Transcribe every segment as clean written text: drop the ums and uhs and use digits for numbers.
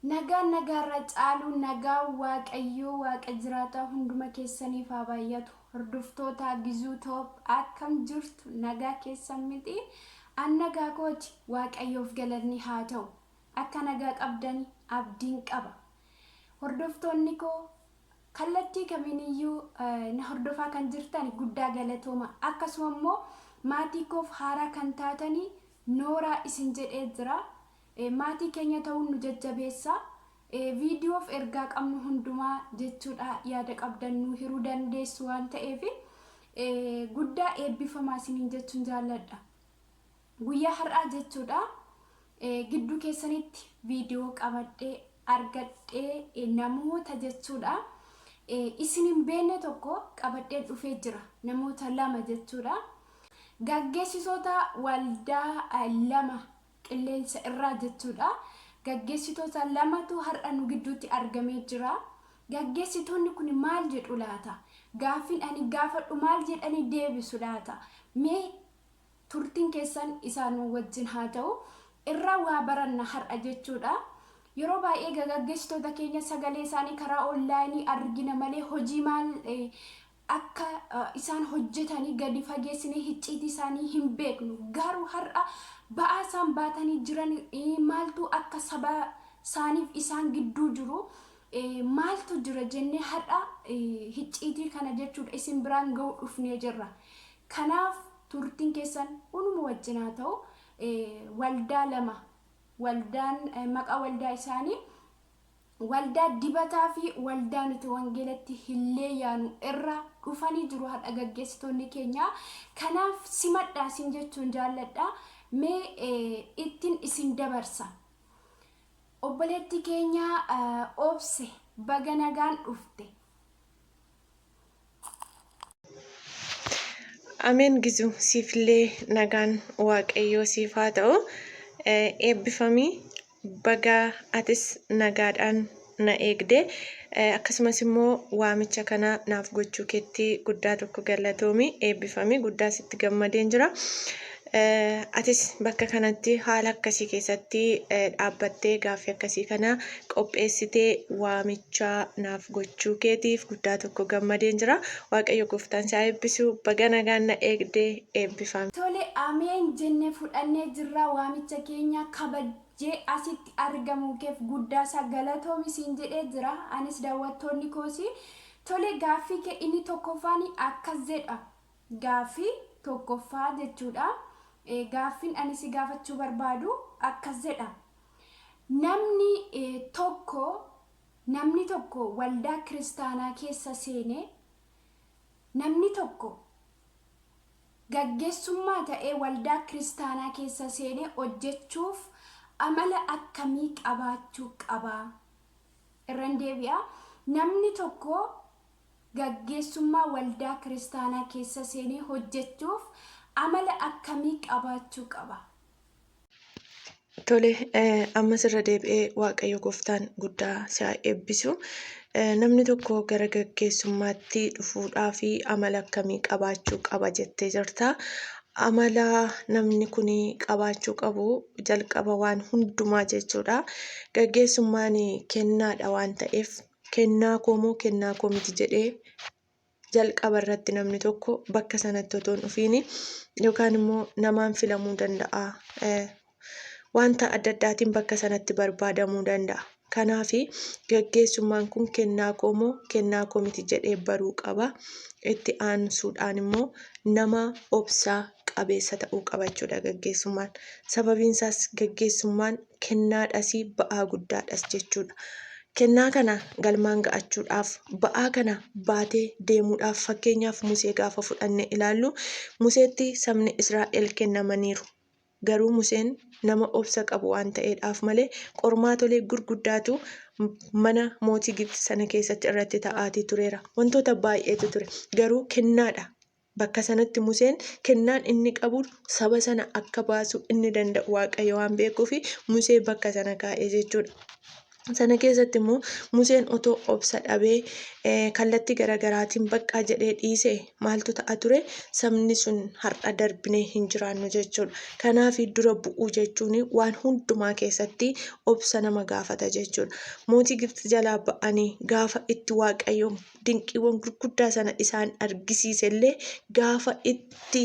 Nagaan nagaarra caalu nagaan Waaqayyoo Waaqa jiraataa hunduma keessaniif haa baay'atu. Hordoftoota Gizuu Top akkam jirtu nagaa keessan miti? An nagaa kooti Waaqayyoof galanni haa ta'u. Akka nagaa qabdani abdiin qaba. Hordoftoonni koo kallattii kamiiniyyuu na hordofaa kan jirtan guddaa galatooma. Akkasuma immoo maatii koof haaraa kan taatanii nooraa isin jedhee jira. Maatii keenya ta'uun nu jajjabeessa. Viidiyoof ergaa qabnu hundumaa jechuudha yaada qabdan nu hiruu dandeessu waan ta'eef guddaa eebbifamaa isiniin jechuun jaalladha. Guyyaa har'aa jechuudha gidduu keessanitti viidiyoo qabadhee argadhee namoota jechuudha isin hin beekne tokko qabadhee dhufee jira namoota lama jechuudha. Gaggeessitoota waldaa lama qilleensa irraa jechuudha. Gaggeessitoota lamatu har'a nu gidduutti argamee jira. Gaggeessitoonni kun maal jedhu laata? Gaaffiin ani gaafadhu maal jedhanii deebisu laata? Mee turtiin keessan isaan wajjin haa ta'u. Irraa waa baranna har'a jechuudha. Yeroo baay'ee gaggeessitoota keenya sagalee isaanii karaa onlaayinii argina malee hojii maal akka isaan hojjetanii gadi fageessinee hicciitii isaanii hin beeknu. Garuu har'a ba'aa isaan baatanii jiran maaltu akka saba isaaniif isaan gidduu jiru maaltu jira jennee har'a hicciitii kana jechuudha isin biraan ga'uu dhufnee jirra. Kanaaf turtiin keessan unuma wajjin haa ta'u waldaa lama waldaan maqaa waldaa isaanii Waldaa dibataa fi waldaa nuti wangeelatti hin leeyyaanu irra dhufanii jiru har'a gaggeessitoonni keenya. Kanaaf simadhaa isin jechuun jaalladha. Mee ittin isin dabarsa. Obboleettii keenya Obse baga nagaan dhufte. Ameen Gizu siifillee nagaan waaqayyoo siif haa ta'u. Eebbifami baga atis nagaadhaan na eegde. Akkasumas immoo waamicha kana naaf gochuu keetti guddaa tokko galatoomi. Eebbifami guddaa sitti gammadeen jira. Atis bakka kanatti haala akkasii keessatti dhaabbattee gaaffii akkasii kana qopheessitee waamicha naaf gochuu keetiif guddaa tokko gammadeen jira. Waaqayyo gooftaan si haa eebbisu. Baga nagaan na eegde eebbifami. Tole Ameen jenne fudhannee jirra waamicha keenya kabajjee asitti argamuukeef guddaasaa galatoomi siin jedhee jira anis daawwattoonni koosi. Tole gaaffii kee inni tokkoffaan akkas jedha. Gaaffii tokkoffaa jechuudha. Gaaffiin ani si gaafachuu barbaadu akkas jedha. Namni tokko namni tokko waldaa kiristaanaa keessa seenee namni tokko gaggeessummaa ta'ee waldaa kiristaanaa keessa seenee hojjechuuf amala akkamii qabaachuu qaba? Irran deebi'a. Namni tokko gaggeessummaa waldaa kiristaanaa keessa seenee hojjechuuf amala akkamii qabaachuu qaba? Tole, ammas irra deebi'ee Waaqayyo gooftaan guddaa si haa eebbisu. Namni tokko gara gaggeessummaatti dhufuudhaaf amala akkamii qabaachuu qaba jettee jirta. Amala namni kun qabaachuu qabu jalqaba waan hundumaa jechuudha. Gaggeessummaan kennaadha waan ta'eef kennaa koo moo kennaa koo miti jedhee jalqaba irratti namni tokko bakka sanatti otoo hin dhufiin yookaan immoo namaan filamuu danda'a. Wanta adda addaatiin bakka sanatti barbaadamuu danda'a. Kanaaf gaggeessummaan kun kennaa koo moo kennaa koo miti jedhee baruu qaba. Itti aansuudhaan immoo nama obsaa qabeessa ta'uu qaba jechuudha gaggeessummaan. Sababiin isaas gaggeessummaan kennaadhas ba'aa guddaadhas jechuudha. Kennaa kana galmaan ga'achuudhaaf, ba'aa kana baatee deemuudhaaf fakkeenyaaf Musee gaafa fudhannee ilaallu Museetti sabni Israa'el kennamaniiru. Garuu Museen nama obsa qabu waan ta'eedhaaf malee qormaatolee gurguddaatu mana mootii Gibxi sana keessatti irratti ta'aatii tureera. Wantoota baay'eetu ture. Garuu kennaadha. Bakka sanatti Museen kennaan inni qabu saba sana akka baasuu inni danda'u Waaqayyo waan beekuuf Musee bakka sana kaa'e jechuudha. Sana keessatti immoo Museen otoo obsa dhabee kallattii garaagaraatiin baqqaa jedhee dhiise maaltu ta'a ture? Sabni sun har'a darbinee hin jiraannu jechuudha. Kanaaf dura bu'uu jechuun waan hundumaa keessatti obsa nama gaafata jechuudha. Mootii Gibxi jalaa ba'anii gaafa itti Waaqayyo dinqiiwwan gurguddaa sana isaan argisiise illee gaafa itti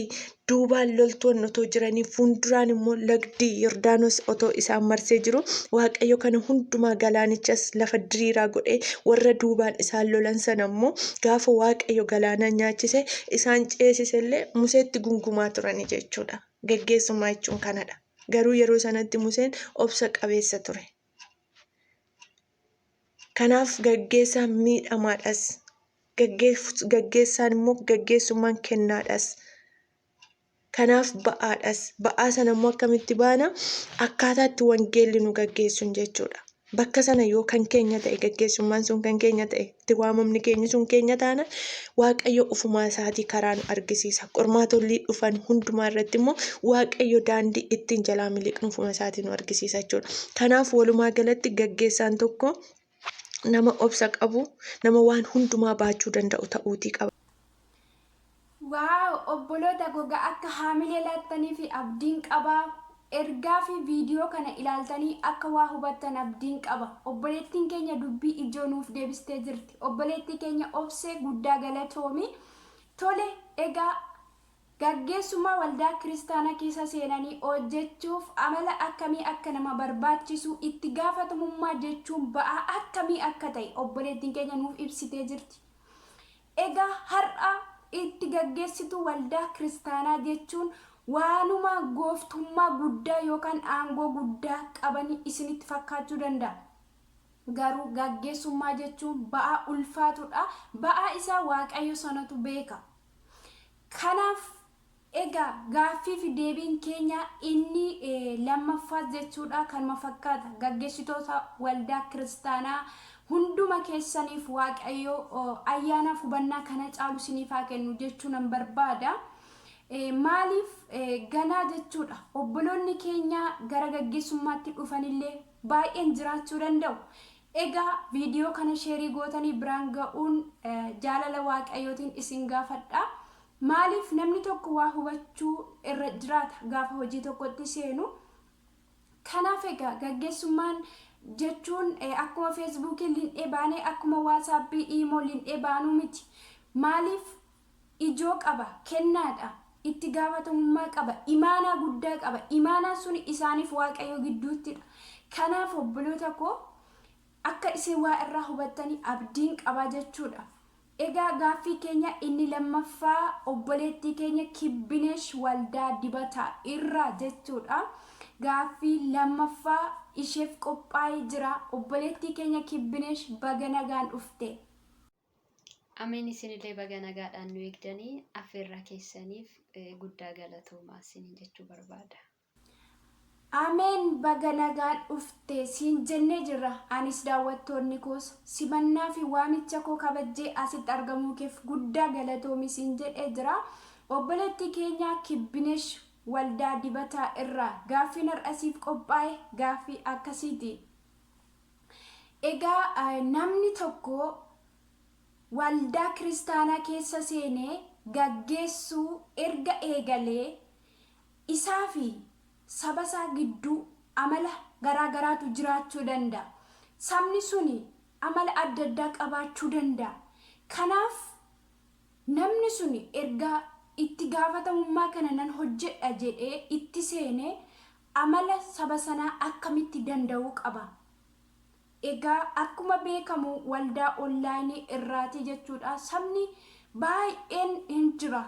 duubaan loltoonni otoo jiranii fuulduraan immoo lagdi Yordaanos otoo isaan marsee jiru Waaqayyo kana hundumaa galaanichas lafa diriiraa godhee warra duubaan isaan lolan sana immoo gaafa Waaqayyo galaana nyaachise isaan ceesise illee Museetti gungumaa turani jechuudha. Geggeessummaa jechuun kanadha. Garuu yeroo sanatti Museen obsa qabeessa ture. Kanaaf gaggeessaan miidhamaadhas. Gaggeessaan immoo gaggeessummaan kennaadhas. Kanaaf ba'aadhas. Ba'aa sana immoo akkamitti baana? Akkaataa itti wangeelli nu gaggeessuun jechuudha. Bakka sana yoo kan keenya ta'e gaggeessummaan sun kan keenya ta'e itti waamamni keenya sun keenya taana Waaqayyo ofumaa isaatii karaa nu argisiisa. Qormaatolii dhufan hundumaa irratti immoo Waaqayyo daandii ittiin jalaa miliqnu ofuma isaatii nu argisiisa jechuudha. Kanaaf walumaa galatti gaggeessaan tokko nama obsa qabu, nama waan hundumaa baachuu danda'u ta'uutii qaba. Wow obboloota goga akka haamilee laattaniifi abdiin qaba. Ergaa fi viidiyoo kana ilaaltanii akka waa hubattan abdiin qaba. Obboleettiin keenya dubbii ijoo nuuf deebistee jirti. Obboleettii keenya Obsee guddaa galatoomi. Tole egaa gaggeessummaa waldaa kiristaanaa keessa seenanii hojjechuuf amala akkamii akka nama barbaachisu, itti gaafatamummaa jechuun ba'aa akkamii akka ta'e obboleettiin keenya nuuf ibsitee jirti. Egaa har'a itti gaggeessituu waldaa kiristaanaa jechuun waanuma gooftummaa guddaa yookaan aangoo guddaa qabanii isinitti fakkaachuu danda'a. Garuu gaggeessummaa jechuun ba'aa ulfaatudha. Ba'aa isaa Waaqayyo sanatu beeka. Kanaaf Egaa gaaffii fi deebiin keenya inni lammaffaas jechuudha kanuma fakkaata. Gaggeessitoota waldaa kiristaanaa hunduma keessaniif Waaqayyo ayyaanaaf hubannaa kana caalu isiniif haa kennu jechuu nan barbaada. Maaliif ganaa jechuudha obboloonni keenya gara gaggeessummaatti dhufanillee baay'een jiraachuu danda'u. Egaa viidiyoo kana sheerii gootanii biraan ga'uun jaalala Waaqayyootiin isin gaafadha. Maaliif namni tokko waa hubachuu irra jiraata gaafa hojii tokkotti seenu. Kanaaf egaa gaggeessummaan jechuun akkuma feesbuukii lindhee baanee akkuma waasaappii iimoo lindhee baanuu miti. Maaliif ijoo qaba, kennaadha, itti gaafatamummaa qaba, imaanaa guddaa qaba. Imaanaan suni isaaniif Waaqayyo gidduuttidha. Kanaaf obboloota koo akka isin waa irraa hubattanii abdiin qaba jechuudha. Egaa gaaffii keenya inni lammaffaa obboleettii keenya Kibbinesh Waldaa Dibataa irraa jechuudha. Gaaffii lammaffaa isheef qophaa'ee jira. Obboleettii keenya Kibbinesh baga nagaan dhufte. Ameen isinillee baga nagaadhaan nu eegdanii affeerraa keessaniif guddaa galatoomaa isiniin jechuu barbaada. Ameen baga nagaan dhufte siin jennee jirra anis daawwattoonni koos simannaa fi waamicha koo kabajjee asitti argamuu keef guddaa galatoomi siin jedhee jira obboleettii keenya Kibbinesh Waldaa Dibataa irraa gaaffiin har'a siif qophaa'e gaaffii akkasiiti. Egaa namni tokko waldaa kiristaanaa keessa seenee gaggeessuu erga eegalee Isaa fi saba isaa gidduu amala garaa garaatu jiraachuu danda'a. Sabni suni amala adda addaa qabaachuu danda'a. Kanaaf namni suni erga itti gaafatamummaa kana nan hojjedha jedhee itti seene amala saba sanaa akkamitti danda'uu qaba? Egaa akkuma beekamu waldaa online irraati jechuudha sabni baay'een hin jira.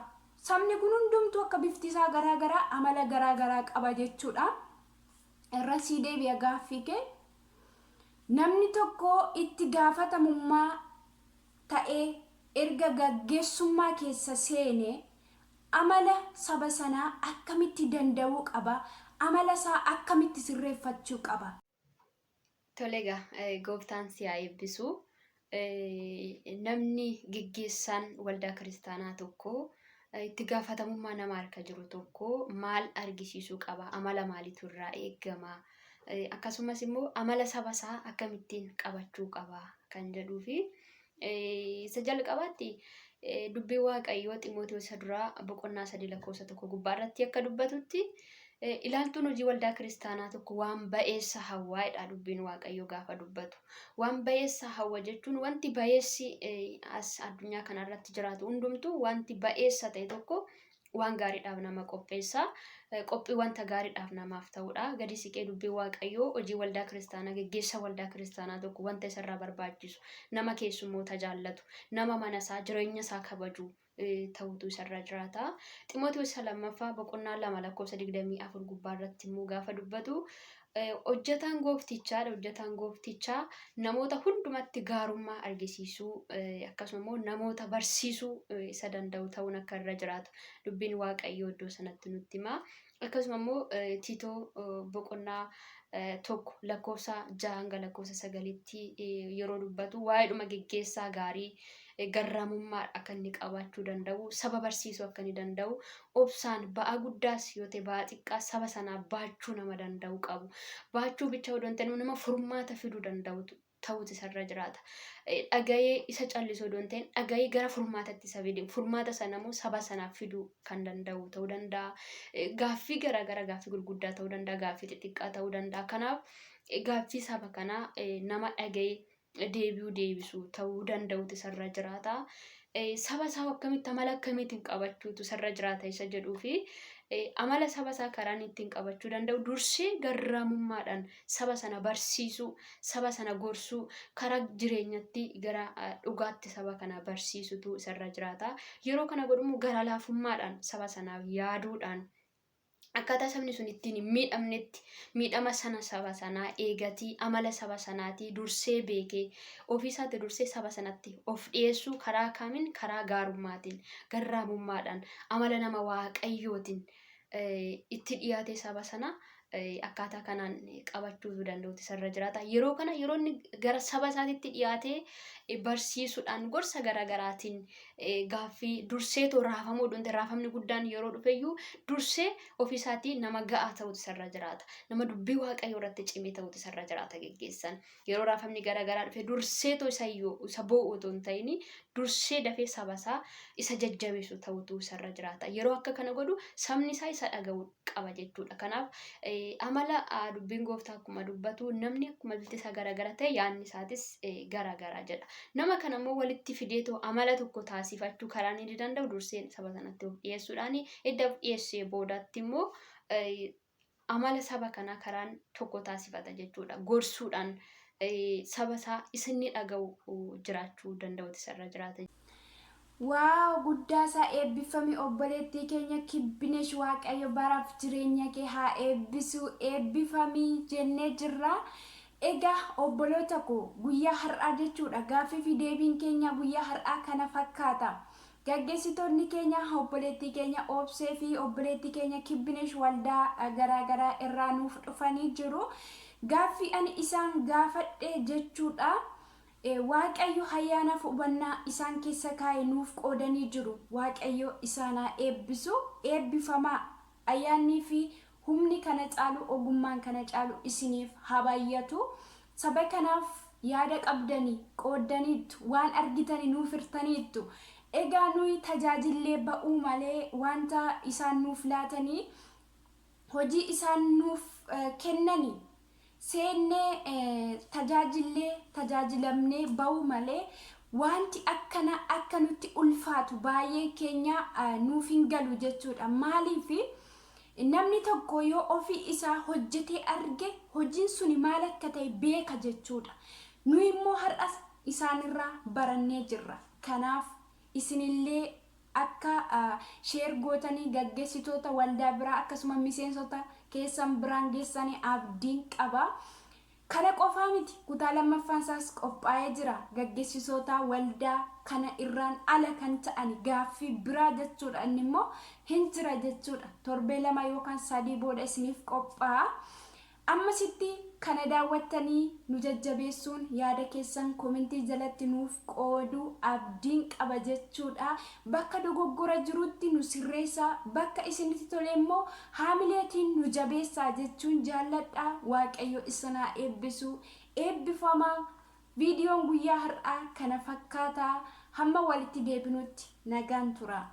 Sabni kun hundumtuu akka bifti isaa garaa garaa amala garaa garaa qaba jechuudha. Irra sii deebi'a gaaffii kee. Namni tokko itti gaafatamummaa ta'ee erga gaggeessummaa keessa seene amala saba sanaa akkamitti danda'uu qaba? Amala isaa akkamitti sirreeffachuu qaba? Tole egaa gooftaan si haa eebbisu. Namni geggeessaan waldaa kiristaanaa tokko itti gaafatamummaa nama harka jiru tokko maal argisiisuu qaba? Amala maaliitu irraa eegama? Akkasumas immoo amala saba isaa akkamittiin qabachuu qaba kan jedhuu fi isa jalqabaatti dubbii Waaqayyoo Ximootiyoos isa duraa boqonnaa 3 lakkoofsa 1 gubbaa irratti akka dubbatutti ilaaltuun hojii waldaa kiristaanaa tokko waan ba'eessa hawwaa'edha dubbiin Waaqayyoo gaafa dubbatu. Waan ba'eessa hawwa jechuun wanti ba'eessi as addunyaa kanarratti jiraatu hundumtuu wanti ba'eessa ta'e tokko waan gaariidhaaf nama qopheessa. Qophii wanta gaariidhaaf namaaf ta'udha. Gadi siqee dubbii Waaqayyoo hojii waldaa kiristaanaa geggeessa waldaa kiristaanaa tokko wanta isarraa barbaachisu nama keessummoota jaallatu, nama mana isaa jireenya isaa kabaju ta'utu isarra jiraata. Ximootiyoos isa lammaffaa boqonnaa 2 lakkoofsa 24 gubbaa irratti immoo gaafa dubbatu hojjetaan gooftichaadha. Hojjetaan gooftichaa namoota hundumatti gaarummaa argisiisuu akkasuma immoo namoota barsiisuu isa danda'u ta'uun akka irra jiraatu dubbiin Waaqayyoo iddoo sanatti nutti hima. Akkasuma immoo Tiitoo boqonnaa 1 lakkoofsa 6 hanga lakkoofsa 9tti yeroo dubbatu waa'eedhuma geggeessaa gaarii garraamummaa akka inni qabaachuu danda'u, saba barsiisuu akka inni danda'u, obsaan ba'aa guddaas yoo ta'e ba'aa xiqqaa saba sanaa baachuu nama danda'u qabu. Baachuu bicha odoo hin ta'in nama furmaata fiduu danda'u ta'utu isarra jiraata. Dhaga'ee isa callisuu odoo hin ta'in dhaga'ee gara furmaatatti isa fide furmaata sana immoo saba sanaaf fiduu kan danda'u ta'uu danda'a. Gaaffii garaagaraa gaaffii gurguddaa ta'uu danda'a, gaaffii xixiqqaa ta'uu danda'a. Kanaaf gaaffii saba kanaa nama dhaga'ee deebi'uu deebisu ta'uu danda'utu isarra jiraata. Saba isaa akkamitti amala akkamiitiin qabachuutu isarra jiraata isa jedhuu fi amala saba isaa karaan ittiin qabachuu danda'u dursee garraamummaadhaan saba sana barsiisuu, saba sana gorsuu, karaa jireenyatti gara dhugaatti saba kana barsiisutu isarra jiraata. Yeroo kana godhumu gara laafummaadhaan saba sanaaf yaaduudhaan akkaataa sabni sun ittiin hin miidhamnetti miidhama sana saba sanaa eegatii amala saba sanaatii dursee beekee ofii isaatti dursee saba sanatti of dhiyeessuu karaa kamiin karaa gaarummaatiin garraamummaadhaan amala nama waaqayyootiin itti dhiyaatee saba sana akkaataa kanaan qabachuutu danda'utu isarra jiraata. Yeroo kana yeroo inni gara saba isaatitti dhiyaatee barsiisuudhaan gorsa garaagaraatiin gaaffii durseetoo raafamuu odoo hin ta'in raafamni guddaan yeroo dhufeyyuu dursee ofii isaatii nama ga'aa ta'utu isarra jiraata. Nama dubbii waaqayyoo irratti cimee ta'utu isarra jiraata geggeessan. Yeroo raafamni garaagaraa dhufe durseetoo isayyuu isa boo'u otoo hin ta'in dursee dafee saba isaa isa jajjabeessu ta'utu isarra jiraata. Yeroo akka kana godhu sabni isaa isa dhaga'u qaba jechuudha. Kanaaf amala dubbiin gooftaa akkuma dubbatu namni akkuma bifti isaa garaagara ta'e yaadni isaatis garaagara jedha. Nama kana immoo walitti fideetoo amala tokko taasifachuu karaa inni danda'u dursee saba sanatti of dhiyeessuudhaan edda of dhiyeessee boodaatti immoo amala saba kanaa karaan tokko taasifata jechuudha. Gorsuudhaan saba isaa isinni dhaga'u jiraachuu danda'utu isarra jiraata. Wow guddaasaa eebbiffami obboleettii keenya Kibbinesh Waaqayyo baraaf jireenya kee haa eebbisu eebbifami jennee jirra. Egaa obboloota koo guyyaa har'aa jechuudha gaaffii fi deebiin keenya guyyaa har'aa kana fakkaata. Gaggeessitoonni keenya obboleettii keenya Obsee fi obboleettii keenya Kibbinesh waldaa garaa garaa irraa nuuf dhufanii jiru. Gaaffii ani isaan gaafadhe jechuudha. Waaqayyo hayyaanaaf hubannaa isaan keessa kaa'e nuuf qoodanii jiru. Waaqayyo isaan haa eebbisu. Eebbifamaa! Ayyaannii fi humni kana caalu, ogummaan kana caalu isiniif haa baay'atu. Saba kanaaf yaada qabdani qooddaniittu, waan argitani nuuf hirtaniittu. Egaa nuyi tajaajillee ba'uu malee wanta isaan nuuf laatanii, hojii isaan nuuf kennani seennee tajaajillee tajaajilamnee ba'uu malee wanti akkana akka nutti ulfaatu baay'een keenya nuuf hin galu jechuudha. Maaliif namni tokko yoo ofii isaa hojjetee arge hojiin suni maal akka ta'e beeka jechuudha. Nuyi immoo har'as isaanirraa barannee jirra. Kanaaf isinillee akka share gootanii gaggeessitoota waldaa biraa akkasuma miseensota keessan biraan geessanii abdiin qaba. Kana qofaa miti kutaa lammaffaan isaas qophaa'ee jira. Gaggeessitoota waldaa kana irraan ala kan ta'ani gaaffii biraa jechuudha inni immoo hin jira jechuudha. Torbee 2 yookaan 3 booda isiniif qophaa'a. Ammasitti kana daawwattanii nu jajjabeessuun yaada keessan komentii jalatti nuuf qooduu abdiin qaba jechuudha. Bakka dogoggora jirutti nu sirreessaa, bakka isinitti tole immoo haamileetiin nu jabeessaa jechuun jaalladha. Waaqayyo isin haa eebbisu. Eebbifamaa. Viidiyoon guyyaa har'aa kana fakkaata. Hamma walitti deebinutti nagaan turaa.